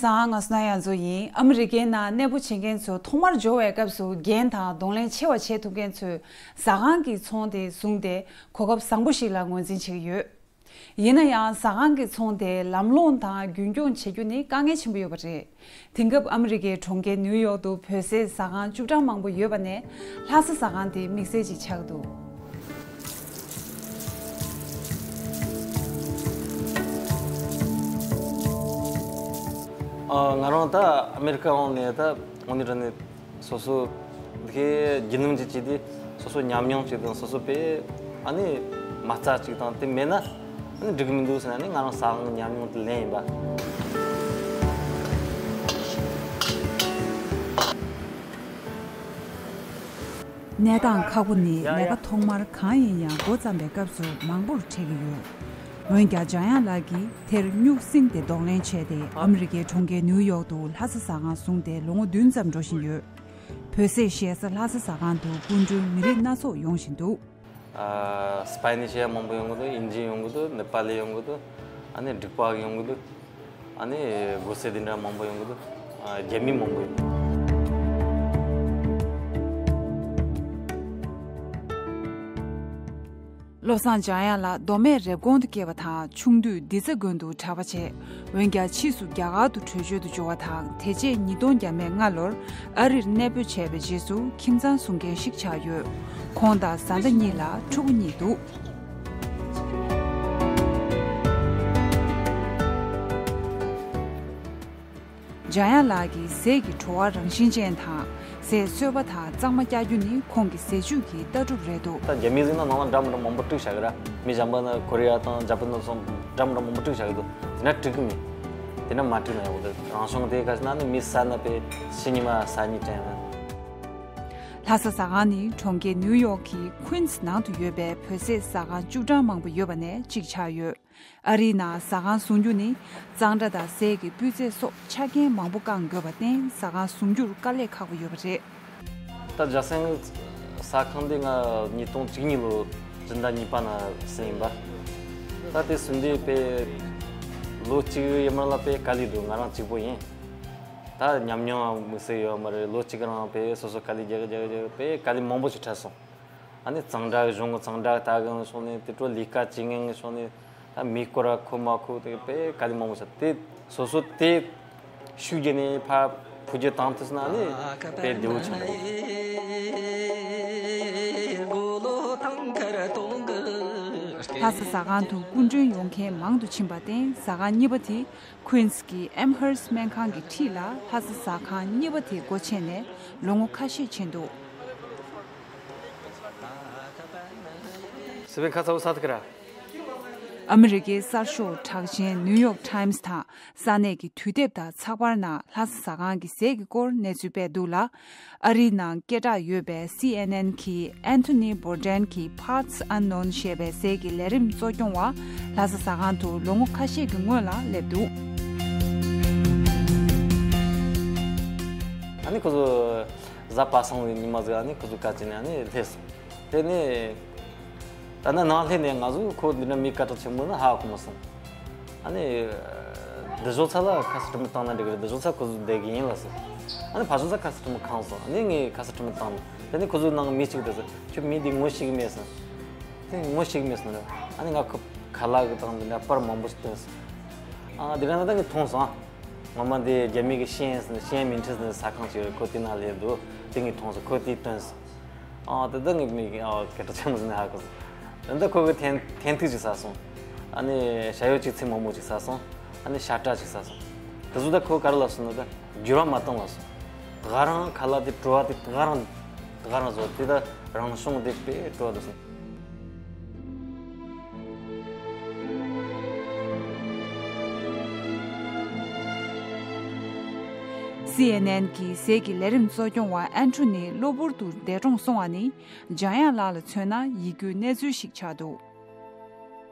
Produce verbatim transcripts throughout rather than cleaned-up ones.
ང་སོ་ན་ཡ་མཚོ་ཡིན། ཨ་མི་རི་ཀའི་ནང་གནས་སྤོ་བྱེད་མཁན་ཚོ་ཐོག་མར་འབྱོར་བའི་སྐབས་སུ་རྒན་དང་གདོང་ལེན་ཆེ་བ་བྱེད་ཐུབ་མཁན་ཚོས་ཟ་ཁང་གི་ཚོང་དེ་བཟུང་སྟེ་གོ་སྐབས་བཟང་པོ་ཞིག་ལ་ངོས་འཛིན་བྱེད་ཀྱི་ཡོད། ཡིན་ན་ཡང་ཟ་ཁང་གི་ཚོང་དེ་ལམ་ལྷོང་དང་རྒྱུན་འཁྱོངས་བྱེད་རྒྱུ་ནི་དཀའ་ངལ་ཆེན་པོ་ཡོད་པ་རེད། དེང་སྐབས་ཨ་མི་རི་ཀའི་གྲོང་ཁྱེར་ནིའུ་ཡོག་ཏུ་བོད་ཟས་ཟ་ཁང་བཅུ་གྲངས་མང་པོ་ཡོད་པ་ནས་ལྷ་ས་ཟ་ཁང་དེ་དམིགས་བསལ་ཅིག་ཆགས་འདུག་ཨ། ང་རང་ད་ཨ་མེ་རི་ཀ་འོང་ནས་ད་འོང་ནས་དྲན་ནས། སོ་སོ་དེ་རྒྱུན་ལམ་ཅིག་བྱས་ཏེ་སོ་སོ་ཉམས་མྱོང་ཅིག་དང་སོ་སོ་པས་ཨ་ནི་མ་རྩ་ཅིག་དང་དེ་མེད་ན་ཨ་ནི་འགྲིག་གི་མི་འདུག་ཟེར་ན་ནི་ང་རང་ཟ་ཁང་གི་ཉམས་མྱོང་དེ་ལེན་ཡིན་པ། གནས་སྟངས་ཁག་པོ་ནི་ལས་ཀ་ཐོག་མར་གང་ཡིན་ཡང་འགོ་བརྩམས་པའི་སྐབས་སུ་མང་པོར་འཕྲད་ཀྱི་ཡོད། འོན་ཀྱང་འཇམ་དབྱངས་ལགས་ཀྱིས་དེར་སྨྱུག་སྲིང་སྟེ་གདོང་ལེན་བྱས་ཏེ་ཨ་མི་རི་ཀའི་གྲོང་ཁྱེར་ནིའུ་ཡོག་ཏུ་ལྷ་ས་ཟ་ཁང་བཟུང་སྟེ་ལོ་ངོ་བདུན་ཙམ་འགྲོ་བཞིན་ཡོད། བོད་ཟས་བཞེས་ས་ལྷ་ས་ཟ་ཁང་དུ་སྐུ་མགྲོན་མི་རིགས་སྣ་ཚོགས་ཡོང་བཞིན་འདུག་ཨ། སི་པ་ནི་ཤི་ཡ་མང་པོ་ཡོང་གི་འདུག་ཨིན་ཇི་ཡོང་གི་འདུག་ནེ་པ་ལི་ཡོང་གི་འདུག་ཨ་ནི་འབྲུག་པ་ཡོང་གི་འདུག་ཨ་ནི་གོ་སེ་དེ་འདྲ་མང་པོ་ཡོང་གི་འདུག་ཨ། རྒྱ་མི་མང་པོ་ཡོང་གི་འདུག་བློ་བཟང་འཇམ་དབྱངས་ལགས་མདོ་སྨད་རེབ་གོང་དུ་སྐྱེས་པ་དང་ཆུང་དུས་ལྡི་ཚ་དགོན་དུ་གྲྭ་པ་བྱས། འོན་ཀྱང་ཕྱིས་སུ་རྒྱ་གར་དུ་བྲོས་བྱོལ་དུ་འབྱོར་བ་དང་དེ་རྗེས་ཉིས་སྟོང་བརྒྱ་མེད་ལྔ་ལོར་ཨ་རིར་གནས་སྤོས་བྱས་པའི་རྗེས་སུ་ཁྱིམ་ཚང་བཟུང་མཁན་ཞིག་ཆགས་ཡོད། ཁོང་དང་བཟའ་ཟླ་གཉིས་ལ་ཕྲུ་གུ་གཉིས་འདུག་འཇམ་དབྱངས་ལགས་ཀྱིས་ཟས་ཀྱི་བྲོ་བ་རང་བཞིན་ཅན་དང་ཟས་སོས་པ་དང་གཙང་མ་བཀྱག་རྒྱུ་ནི་ཁོང་གི་ཟས་བཅུད་ཀྱི་ལྟ་གྲུབ་རེད་འདུག་ད་རྒྱ་མི་ཟིག་ན་ནང་ལ་འདྲ་མི་འདྲ་མང་པོ་བསྲེགས་བཞག་གི་ར། མི་གཞན་པ་ན་ཀོ་རི་ཡ་དང་ཇ་པན་དང་སོགས་འདྲ་མི་འདྲ་མང་པོ་བསྲེགས་བཞག་གི་འདུག་དེ་འདྲ་འགྲིག་གི་མེད། དེ་འདྲ་མ་བསྲེགས་ན་ཡག་པོ་འདུག་རང་བྱུང་དེ་ག་ཞིག་ན་ནི་མི་ཟ་ན་པའི་ཕྱི་ཉི་མ་ཟ་ཉི་དྲན་ན། ལྷ་ས་ཟ་ཁང་ནི་གྲོང་ཁྱེར་ནིའུ་ཡོག་གི་ཀུན་སི་ནང་དུ་ཡོད་པའི་བོད་ཟས་ཟ་ཁང་བཅུ་གྲངས་མང་པོ་ཡོད་པ་ནས་གཅིག་ཆགས་ཡོད། ཨ་རིའི་ནང་ཟ་ཁང་བཟུང་རྒྱུ་ནི་གཙང་སྦྲ་དང་ཟས་ཀྱི་སྤུས་ཚད་སོགས་ཆ་རྐྱེན་མང་པོ་བསྐང་དགོས་པར་བརྟེན་ཟ་ཁང་བཟུང་རྒྱུར་དཀའ་ལས་ཁག་པོ་ཡོད་པ་རེད། ད་རྒྱ་སེང་ཟ་ཁང་འདི་ང་ཉིས་སྟོང་བཅུ་གཉིས་ལོ་སྤྱི་ཟླ་གཉིས་པ་ན་ཟིན་ཡིན་པ། ད་དེ་ཟིན་དུས་དཔེ་ལོ་གཅིག་ཡས་མས་ལ་དཔེ་དཀའ་ལས་འདུག་ང་རང་གཅིག་པོ་ཡིན། ད་ཉམས་མྱོང་དམིགས་བསལ་ཡོད་མ་རེད། ལོ་གཅིག་རིང་དཔེ་སོ་སོ་དཀའ་ལས་རྒྱག་གི་རྒྱག་གི་རྒྱག་གི་དཔེ་དཀའ་ལས་མང་པོ་ཞིག་འཕྲད་སོང་། ཨ་ནི་གཙང་སྦྲ་གི་གཞུང་གི་གཙང་སྦྲ་ལྟ་གི་ནི་ཕྱོགས་ནས་དེ་འཕྲོ་ལས་ཀ་བྱེད་མཁན་གི་ཕྱོགས་ནས་ད་མི་སྐོར་ར་ཁོ་མ་ཁོ་དེ་དཔེ་དཀའ་ལས་མང་པོ་ཞིག་དེ་སོ་སོ་དེ་ཤུགས་རྒྱབ་ནས་ཕར་འཕུར་རྒྱུ་བཏང་ཐུབ་སོང་ན་ཨ་ནི་དཔེ་བདེ་བོ་ཆགས་འདུག་ལྷ་ས་ཟ་ཁང་དུ་སྐུ་མགྲོན་ཡོང་མཁན་མང་དུ་ཕྱིན་པར་བརྟེན་ཟ་ཁང་གཉིས་པ་དེ་ཀུན་སི་གི་ཨེམ་ཧར་སི་སྨན་ཁང་གི་འཁྲིས་ལ་ལྷ་ས་ཟ་ཁང་གཉིས་པ་དེ་སྒོ་ཕྱེ་ནས་ལོ་ངོ་ཁ་ཤས་ཕྱིན་འདུག་སེ་བན་ཁ་ཚ་བོ་ས་ཐི་ཀ་ར། ཨ་མི་རི་ཀའི་གསར་ཤོག་གྲགས་ཅན་ནིའུ་ཡོག་ཊའིམ་སི་དང་ས་གནས་ཀྱི་དུས་དེབ་དང་ཚགས་པར་ནང་ལྷ་ས་ཟ་ཁང་གི་ཟས་ཀྱི་སྐོར་གནས་ཚུལ་སྤེལ་འདུག་ལ། ཨ་རིའི་ནང་སྐད་གྲགས་ཡོད་པའི་སི་ཨེན་ཨེན་གྱི་ཨན་ཐོ་ནི་བོར་ཌེན་གྱི་Parts Unknown ཞེས་པའི་ཟས་ཀྱི་ལས་རིམ་གཙོ་སྐྱོང་བ་ལྷ་ས་ཟ་ཁང་དུ་ལོ་ངོ་ཁ་ཤས་ཀྱི་སྔོན་ལ་སླེབས་འདུག་ཨ་ནི་ཁོ་ཚོ་གཟའ་པ་སངས་ཀྱི་ཉི་མ་ཟིག་ཨ་ནི་ཁོ་ཚོ་བཀའ་བྱས་ནས་ཨ་ནི་སླེབས་སོང་། དེ་ནས་ད་ནི་ནང་སླེབས་ནས་ང་ཚོ་ཁོ་འདི་འདྲ་མི་སྐད་གྲགས་ཆེན་པོ་ན་ཧ་གོ་མ་སོང་། ཨ་ནི་འདི་ཞོགས་ཚ་ལ་ཁ་སང་ཁྲིམས་བཏང་ན་འགྲིག་གི་རེད། འདི་ཞོགས་ཚ་ཁོ་ཚོ་བསྡད་གི་ཡིན་ལ་ཟེར། ཨ་ནི་ཕ་ཞོགས་ཚ་ཁ་སང་ཁྲིམས་ཁེངས་སོང་། ཨ་ནི་ངས་ཁ་སང་ཁྲིམས་བཏང་། དེ་ནས་ཁོ་ཚོའི་ནང་མི་གཅིག་དེ་ཚོ་ཁྱོད་མི་འདི་ངོ་ཤེས་གི་མེད་ཟེར། དེ་ངོ་ཤེས་གི་མེད་ཟེར་ནས། ཨ་ནི་ང་ཁོ་ཁ་ལག་གི་དང་འདི་འདྲ་པར་མང་པོ་ཞིག་སྟོན་སོང་། ཨ་འདི་ག་ན་ད་ངས་མཐོང་སོང་། ཨ་ངོ་མ་འདི་རྒྱ་མི་གི་ཤེས་ཡོན་ཟེར་ནས་ཤེས་ཡོན་མིན་འཕྲི་ཟེར་ནས་ཟ་ཁང་ཅིག་ཡོད། ཁོ་དེ་ན་སླེབས་འདུག་དེ་ངས་མཐོང་སོང་། ཁོ་དེ་སྟོན་སོང་། ཨ་ད་ལྟ་ངས་མི་ཨ་སྐད་གྲགས་ཆེན་པོ་ཟིན་ནས་ཧ་གོ་སོང་། ད་ལྟ་ཁོ་གི་ཐེན་ཐེན་ཐུག་ཅིག་ཟ་སོང་། ཨ་ནི་ཞ་ཡོ་གཅིག་ཚིག་མང་པོ་ཅིག་ཟ་སོང་། ཨ་ནི་ཤ་ཀྲ་ཅིག་ཟ་སོང་། དེ་ཚོ་ད་ཁོ་ག་རེ་ལབ་སོང་ན་ད་འགྱུར་བ་མ་བཏང་ལབ་སོང་། ད་ག་རང་ཁ་ལག་དེ་བྲོ་བ་དེ་ད་ག་རང་ད་ག་རང་བཟོ་དེ་ད་རང་བྱུང་དེ་དཔེ་བྲོ་བ་འདུག་སོང་། སི་ཨེན་ཨེན་གྱི་ཟས་ཀྱི་ལས་རིམ་གཙོ་སྐྱོང་བ་ཨན་ཁྲུ་ནི་གློ་བུར་དུ་འདས་གྲོངས་སོང་བ་ནི། འཇམ་དབྱངས་ལགས་ལ་མཚོན་ན་ཡིད་སྐྱོའི་གནས་ཚུལ་ཞིག་ཆགས་འདུག་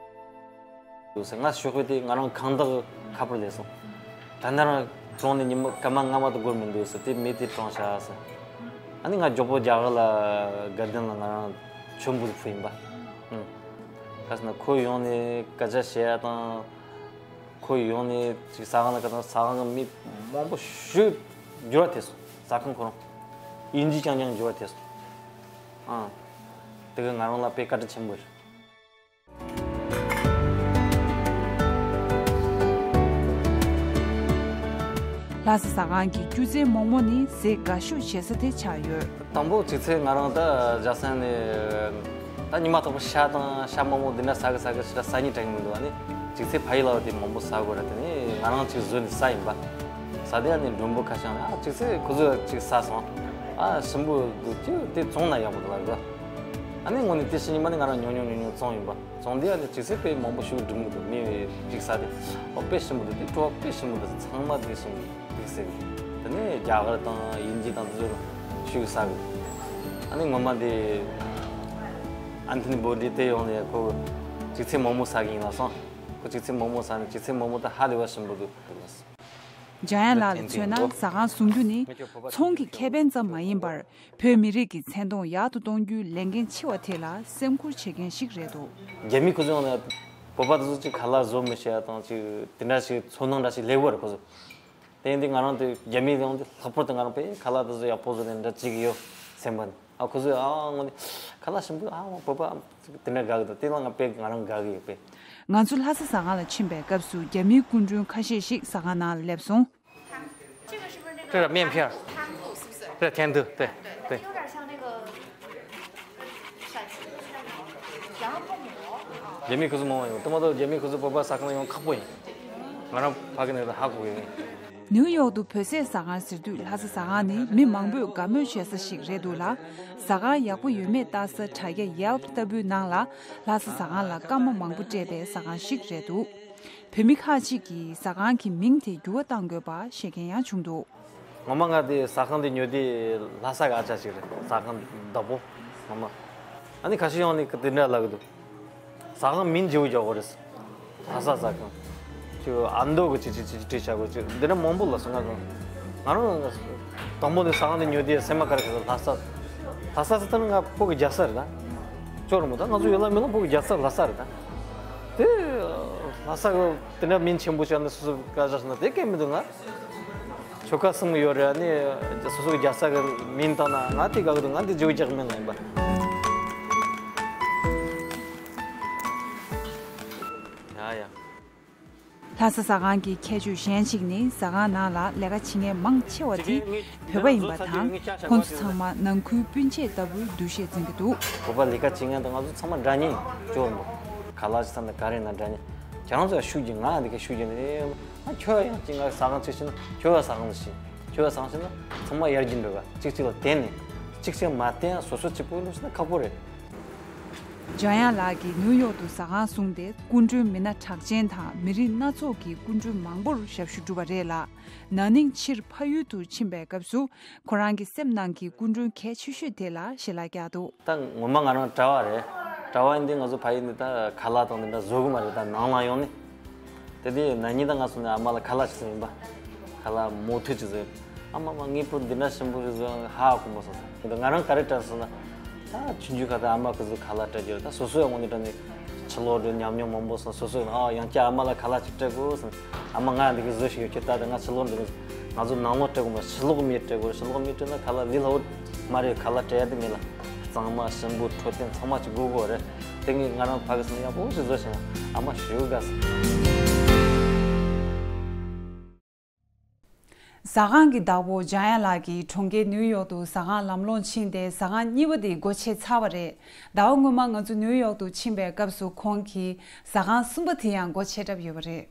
ང་ཞོགས་པ་དེ་ང་རང་ཁང་བདག་ཁ་པར་སླེབས་སོང་། ད་ནི་རང་གྲོངས་ནས་ཉི་མ་སྐར་མ་ལྔ་མ་དང་འགོར་མི་འདུག་ཟེར། དེ་མི་དེ་གྲོངས་ཤག་ཟེར། ཨ་ནི་ང་མགྱོགས་པོ་རྒྱ་གར་ལ་དགའ་ལྡན་ལ་ང་རང་མཆོད་འབུལ་ཕུལ་ཡིན་པ། ཨང་། ག་ཟེར་ན་ཁོ་ཡོང་ནས་སྐད་ཆ་བཤད་ཡ་དང་། ཁོ་ཡོང་ནས་ཅིག་ཟ་ཁང་ལ་ཁ་དང་ཟ་ཁང་གི་མི་མང་པོ་ཞིག་འགྱུར་བ་ཐེབས་སོང་། ཟ་ཁང་ཁོ་རང་ཡིན་གཅིག་རྐྱང་རྐྱང་འགྱུར་བ་ཐེབས་སོང་། ཨང་། དེ་གི་ང་རང་ལ་དཔེ་བཀའ་དྲིན་ཆེན་པོ་རེད། ལྷ་ས་ཟ་ཁང་གི་སྒྱུ་རྩལ་མོག་མོག་ནི་ཟས་དགའ་ཤོས་བྱེད་ས་དེ་ཆགས་ཡོད། དང་པོ་ཅིག་ཚེ་ང་རང་ད་རྒྱ་སེ་ནས་ད་ཉི་མ་ཐོག་པ་ཤ་དང་ཤ་མོག་མོག་འདི་འདྲ་ཟ་གི་ཟ་གི་ཞེ་དྲག་ཟ་སྙིང་བྲན་གི་མི་འདུག་ཨ་ནི་ཅིག་ཚེ་ཕ་ཡུལ་ལ་བ་དེ་མང་པོ་ཟ་དགོས་རེད། དེ་ནས་ང་རང་ཅིག་བཟོས་ནས་ཟ་ཡིན་པ། ཟ་དེ་ཨ་ནི་མགྲོན་པོ་ཁ་ཤས་ནས་ཨ་ཅིག་ཚེ་ཁོ་ཚོས་ཅིག་ཟ་སོང་། ཨ་ཞིམ་པོ་འདུག་ཅིག་དེ་བཙོང་ན་ཡག་པོ་འདུག་ལབ་གི། ཨ་ནི་དངོས་གནས་དེ་ཕྱི་ཉིན་མ་ནི་ང་རང་ཉུང་ཉུང་ཉུང་ཉུང་བཙོང་ཡིན་པ། བཙོང་དེ་ཨ་ནི་ཅིག་ཚེ་དཔེ་མང་པོ་ཞིག་སྒྲིག་གི་འདུག་མི་ཅིག་ཟ་དེ་ཨོ་དཔེ་ཞིམ་པོ་འདུག་དེ་བྲོ་བ་དཔེ་ཞིམ་པོ་འདུག་ཚང་མ་དེ་ཞིམ་འདུག་ཟེར་གི། དེ་ནས་རྒྱ་གར་དང་དབྱིན་ཇི་དང་དེ་ཚོ་ཞིག་ཟ་གི། ཨ་ནི་ངོ་མ་དེ་ཨན་ཐི་ནི་བོ་ཌི་དེ་ཡོང་ནས་ཁོ་ཅིག་ཚེ་མོག་མོག་ཟ་གི་ཡིན་ལབ་སོང་། ཁོ་ཅིག་ཚེ་མོག་མོག་ཟ་ནས་ཅིག་ཚེ་མོག་མོག་ད་ཧ་ལས་པ་ཞིམ་པོ་འདུག་འཇམ་དབྱངས་ལགས་ལ་མཚོན་ན་ཟ་ཁང་བཟུང་རྒྱུ་ནི་ཚོང་གི་ཁེ་ཕན་ཙམ་མ་ཡིན་པར་བོད་མི་རིགས་ཀྱི་མཚན་མཐོང་ཡག་ཏུ་གཏོང་རྒྱུའི་ལས་འགན་ཆེ་བ་དེ་ལ་སེམས་ཁུར་བྱེད་མཁན་ཞིག་རེད་འདུག་རྒྱ་མི་ཁོ་ཚོ་ཡོང་ནས་བོད་པ་དེ་ཚོ་ཅིག་ཁ་ལག་བཟོ་མི་ཤེས་ཡ་དང་ཅིག་དེ་འདྲ་ཞིག་ཚོར་སྣང་འདྲ་ཞིག་སླེབས་ཀྱི་ཡོད་རེད་ཁོ་ཚོ། དེ་ཡིན་དུས་ང་རང་དེ་རྒྱ་མི་ཡོང་དུས་ལྷག་པར་དུ་ང་རང་དཔེ་ཁ་ལག་དེ་ཚོ་ཡག་པོ་བཟོ་ནས་འདྲ་བྱེད་ཀྱི་ཡོད་སེམས་པ་ནས། ཨ་ཁོ་ཚོས་ཨ་ངོ་ནས་ཁ་ལག་ཞིམ་པོ་ཨ་བོད་པ་དེ་འདྲ་དགའ་གི་འདུག་དེ་ལ་ང་དཔེ་ང་རང་དགའ་གི་ཡོད་པས། ང་ཚོ་ལྷ་ས་ཟ་ཁང་ལ་ཕྱིན་པའི་སྐབས་སུ་རྒྱ་མིའི་སྐུ་མགྲོན་ཁ་ཤས་ཤིག་ ཟ་ཁང་ནང་ལ་སླེབས་སོང་། 这个是不是那个这是面片儿，汤肚是不是？这是甜豆，对对。有点像那个陕西的那种羊肉泡馍啊。རྒྱ་མི་ཁོ་ཚོ་མང་བ་ཡོང་། དེ་མ་གཏོགས་རྒྱ་མི་ཁོ་ཚོ་བོད་པ་ཟ་ཁང་ཡོང་ཁག་པོ་ཡིན། ང་རང་ཕ་གི་ནས་ཧ་གོ་གི་ཡིན། ནིའུ་ཡོག་ཏུ་བོད་ཟས་ཟ་ཁང་ཟེར་དུས་ལྷ་ས་ཟ་ཁང་ནི་མི་མང་པོས་དགའ་མོས་བྱེད་ས་ཞིག་རེད་འདུག་ལ། ཟ་ཁང་ཡག་པོ་ཡོད་མེད་ལྟ་ས་དྲ་རྒྱ་Yelp་ལྟ་བུའི་ནང་ལ་ལྷ་ས་ཟ་ཁང་ལ་སྐར་མ་མང་པོ་སྤྲད་པའི་ཟ་ཁང་ཞིག་རེད་འདུག་བོད་མི་ཁག་ཅིག་གིས་ཟ་ཁང་གི་མིང་དེ་འགྱུར་བ་གཏང་དགོས་པ་བཤད་མཁན་ཡང་བྱུང་འདུག་ངོ་མ་ང་དེ་ཟ་ཁང་དེ་ཉོ་དུས་ལྷ་ས་གི་ཨ་ཅག་ཅིག་རེད། ཟ་ཁང་བདག་པོ་ངོ་མ། ཨ་ནི་ཁ་ཤས་ཡོང་ནས་དེ་འདྲ་ལབ་གི་འདུག་ཟ་ཁང་མིང་བརྗེ་པོ་རྒྱག་དགོས་རེད། ལྷ་ས་ཟ་ཁང་། ཅིག་ཨ་མདོ་གི་ཅིག་ཅིག་ཅིག་བྲིས་བྱ་དགོས་ཅིག་འདི་འདྲ་མང་པོ་ལབ་སོང་ང་ཚོ། ང་རང་དང་པོ་ནས་ཟ་ཁང་དེ་ཉོ་དུས་སེམས་མ་དཀར་གི་ལྷ་ས། ལྷ་ས་ཟེར་ད་ནི་ང་བོད་ཀྱི་རྒྱལ་ས་རེད་ད། ཅོག་ར་མོ་ད་ང་ཚོ་ཡོད་ལ་མེད་ལ་བོད་ཀྱི་རྒྱལ་ས་ལྷ་ས་རེད་ད། དེ་ལྷ་ས་གི་དེ་འདྲ་མིང་ཆེན་པོ་བྱས་ནས་སོ་སོ་བཀའ་ཤག་ཟེར་ན་དེ་སྐད་མི་འདུག་ང་ཆོལ་ཁ་གསུམ་ཡོད་རེད། ཨ་ནི་སོ་སོ་གི་རྒྱལ་ས་གི་མིང་བཏགས་ན་ང་དེ་དགའ་གི་འདུག་ང་དེ་བརྗེ་པོ་རྒྱག་གི་མེད་ལ་ཡིན་པ། ཡ་ཡ། ལྷ་ས་ཟ་ཁང་གི་ཁྱད་ཆོས་གཞན་ཞིག་ནི་ཟ་ཁང་ནང་ལ་ལས་ཀ་བྱེད་མཁན་མང་ཆེ་བ་དེ་བོད་པ་ཡིན་པ་དང་ཁོང་ཚོ་ཚང་མ་ནང་ཁུལ་སྤུན་མཆེད་ལྟ་བུའི་འདུ་ཤེས་འཛིན་གྱི་འདུག་བོད་པ་ལས་ཀ་བྱེད་མཁན་དང་ང་ཚོ་ཚང་མ་འདྲ་མཉམ་ཅོག་འདུག་ཁ་ལག་ཅིག་ཚང་མ་ག་རེ་ན་འདྲ་མཉམ། ཁྱེད་རང་ཚོ་ཡང་ཤུགས་རྒྱག་ང་འདི་ག་ཤུགས་རྒྱག་ནས་ཨེ་ང་ཁྱོད་ཡང་ཅིག་ང་ཟ་ཁང་ཅིག་ཕྱིན་ན་ཁྱོད་ཡང་ཟ་ཁང་ཅིག་ཕྱིན། ཁྱོད་ཡང་ཟ་ཁང་ཕྱིན་ན་ཚང་མ་ཡར་རྒྱས་འགྲོ་ག་ཅིག་ཅིག་ལ་བརྟེན་ནས་ཅིག་ཅིག་མ་བརྟེན་སོ་སོ་གཅིག་པུ་ལུས་ན་ཁག་པོ་རེད། འཇམ་དབྱངས་ལགས་ཀྱིས་ནིའུ་ཡོག་ཏུ་ཟ་ཁང་བཟུང་སྟེ་སྐུ་མགྲོན་མི་སྣ་གྲགས་ཅན་དང་མི་རིགས་སྣ་ཚོགས་ཀྱི་སྐུ་མགྲོན་མང་པོར་ཞབས་ཞུ་བསྒྲུབས་པ་རེད་ལ། ན་ནིང་ཕྱིར་ཕ་ཡུལ་དུ་ཕྱིན་པའི་སྐབས་སུ་ཁོ་རང་གི་སེམས་ནང་གི་སྐུ་མགྲོན་གལ་ཆེ་ཤོས་དེ་ལ་ཞལ་ལག་བཀྱག་འདུག་ད་ངོ་མ་ང་རང་གྲྭ་བ་རེད། གྲྭ་བ་ཡིན་དུས་ང་ཚོ་ཕ་ཡུལ་ནས་ད་ཁ་ལག་དང་དེ་འདྲ་བཟོ་གི་མ་རེད། ད་ནང་ལ་ཡོང་ནས། དེ་དུས་ན་ནིང་ད་ང་སོང་ནས་ཨ་མ་ལ་ཁ་ལག་ཅིག་བཟོས་ཡིན་པ། ཁ་ལག་མོག་ཐུག་ཅིག་བཟོས། ཨ་མ་མ་ངའི་བུ་འདི་འདྲ་ཞིམ་པོ་ཞིག་བཟོས་ཧ་གོ་མ་སོང་ཟེར། ང་རང་ག་རེ་དྲན་སོང་ན། ད་ཆུང་ཆུང་ཁ་ད་ཨ་མ་ཁོ་ཚོས་ཁ་ལག་སྤྲད་རྒྱུ་རེད། ད་སོ་སོའི་ངོས་ནས་དྲན་ནས་ཕྱི་ལོགས་འགྲོ་ཉམས་མྱོང་མང་པོ་སོང་། སོ་སོས་ཨ་ཡང་བསྐྱར་ཨ་མ་ལ་ཁ་ལག་ཅིག་སྤྲད་དགོས་ཟེར། ཨ་མ་ང་འདི་གི་བཟོ་ཞིག་ཡོད་ཁྱེད་ལྟ། ད་ང་ཕྱི་ལོགས་འགྲོ་གི་ང་ཚོ་ནང་ལོགས་སྤྲད་དགོས་མ། ཕྱི་ལོགས་མི་སྤྲད་དགོས། ཕྱི་ལོགས་མི་སྤྲད་ན་ཁ་ལག་ལི་ལ་འོ་མ་རེད། ཁ་ལག་སྤྲད་ཡ་དེ་མེད་ལ། གཙང་མ་ཞིམ་པོ་འཕྲོད་བསྟེན་ཚང་མ་ཅིག་དགོས་དགོས་རེད། དེ་ངས་ང་རང་ཕ་གི་སང་ཡག་པོ་ཞིག་བཟོ་ཤེས་ན་ཨ་མ་ཞེ་པོ་དགའ་སོང་། ཟ་ཁང་གི་བདག་པོ་འཇམ་དབྱངས་ལགས་ཀྱིས་གྲོང་ཁྱེར་ནིའུ་ཡོག་ཏུ་ཟ་ཁང་ལམ་ལྷོང་ཕྱིན་ཏེ་ཟ་ཁང་གཉིས་པ་དེ་སྒོ་ཕྱེ་ཚར་བ་རེད། ཟླ་བ་སྔོན་མ་ང་ཚོ་ནིའུ་ཡོག་ཏུ་ཕྱིན་པའི་སྐབས་སུ་ཁོང་གིས་ཟ་ཁང་གསུམ་པ་དེ་ཡང་སྒོ་ཕྱེ་གྲབས་ཡོད་པ་རེད།